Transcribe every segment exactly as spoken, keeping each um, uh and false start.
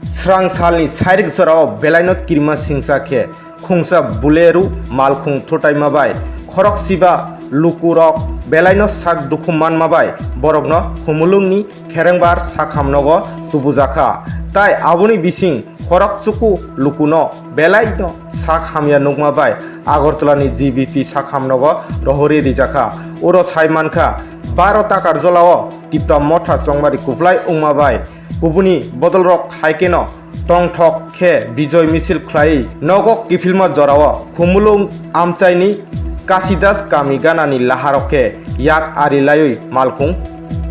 Srang salni sairik jorao belaino kirima singsa khe khungsa Bulero malkhung thutaima bai khorokchiba lukurok belaino sak dukhu manma bai borokno Khumulwngni kherengbar sakhamnogo tubujakha. Tai aboni bising khorokchuku lukuno belaino sak hamya nukma bai Agartala ni G B P sakhamnogo rohorwi rijakha. Oro sai mankha, baro Takarjala o Tipra Motha chongmari kwplai wngma bai kubuni bodolrok hai kheno tongthok khe bijoy misil khlaiwi nogo kiphilma jorao Khumulwng amchaini Kasidas kami ganani laharok khe yak ari laiwi malkhung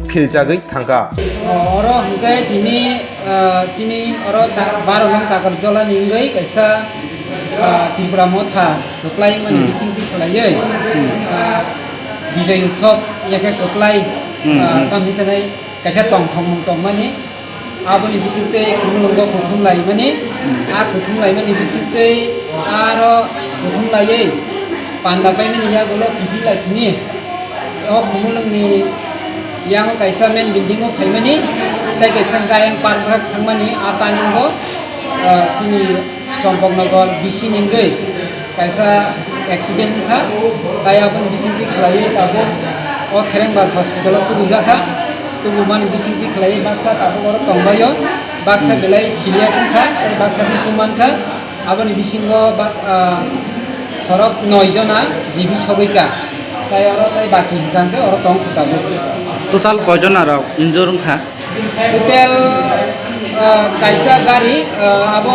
philjagwi thangkha. Oro hwnkhe tini, ah, chini oro ta-, baro nong Takarjala ni wngwi kaisa, ah, Tipra Motha kwplai wngmani Hmm. bisingtwi khlaiwi, Hmm. ah, Bijoy Utsav yakhe kwplai, Hmm, ah, hmm. tamni sanai kaisa tongthokmung tongmani. Aboni bisingtwi Khumulwngo kuthum laimani, Hmm. a kuthum laimani bisingtwi aro kuthum laiwi panda paimani yagulo kiphil laithini. O Khumulwngni yango kaisa main building o phaimani, tei kaisa gayang park thangmani, a taningo, ah, chini Champaknagar B C ni wngwi kaisa accident wngkha, tai aboni bisingtwi khlaiwi tabuk o Kherengbar hospital o tubujakha. Tubumani bisingtwi khlaiwi baksa tabuk oro tongbaio, baksa Hmm. belai serious wngkha, tei baksa dukhu mankha. Aboni bisingo bak-, ah, khorok noi jona jibi sogwikha, tai oro tai baki hwnkha hwnkhe oro tongkha tabuk. Total koi jona rok injure wngkha? Hotel, ah, kaisa gari, ah, abo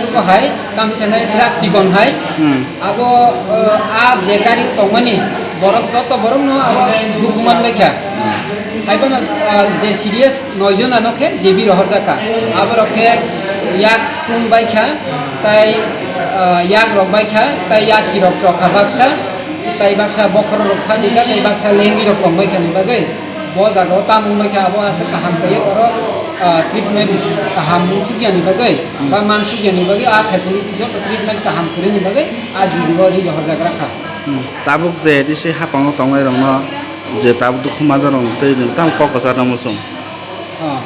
oko hai, tamo sanai truck chikon hai. Hmm. Abo, ah, a je gari o tongmani borok joto borok no abo dukhu manbaikha. Hai phano, ah, je serious noi jona no khe J B rohorjakha. Aborok khe yak tung baikha, tai, ah, yak rok baikha, tai yasi rok chokha baksa, tai baksa bokhorok rok phatikha, tai baksa lengi rok tong baikha ni bagwi. Bo jaga o tamo wngbaikha abo aswk kaham khe oro, ah, treatment kaham wngsukya ni bagwi, Hmm. ba mansukya ni bagwi, a facility joto treatment kaham kwrwi ni bagwi, a G B o ri rohorjak rakha. Hmm. Tabuk je A D C hapang o tongnai rok no je tabuk dukhu manjak rok tei nwng tamo kok kwchar no muchung? Ah,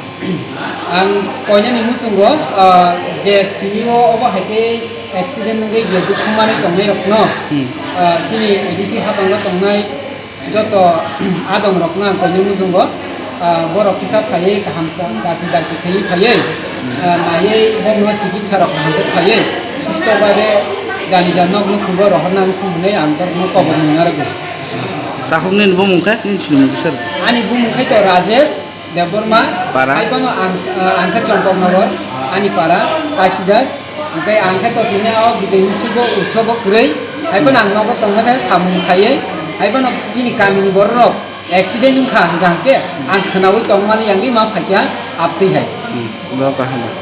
ang koinani muchungo, ah, je tini o obo hai khe accident wngwi je dukhu manwi tongnai rok no, Hmm. ah, chini A D C hapang o tongnai Joto adong rok no ang koinwi muchungo, ah, borok kisa phaiwi kaham ka-, dakti dakti khaiwi phaiwi, ah, naiwi bokno chikitsa rok kaham khe khaiwi susto babe jani jan nok nukhungo rohorna wngthung hwnwi ang borokno kobor mung narwgo. Takhuk nini bumung khe nini sinimung kisa rw? Ani bumung khe to Rajesh Debbarma, Para? Hai phano ang, ah, ang khe Chompoknogor, ani para Kasidas. Hwnkhe ang khe to tini o Bijay Utsubo, Utsubo kwrwi. Hai phano ang nogo tongma se samung khaiwi. Hai phano chini kamini borok rok accident wngkha hwnkha hwnkhe ang khwnaui tongmani yangwi ma phaikha abtwi hai. Hmm, bo kaham.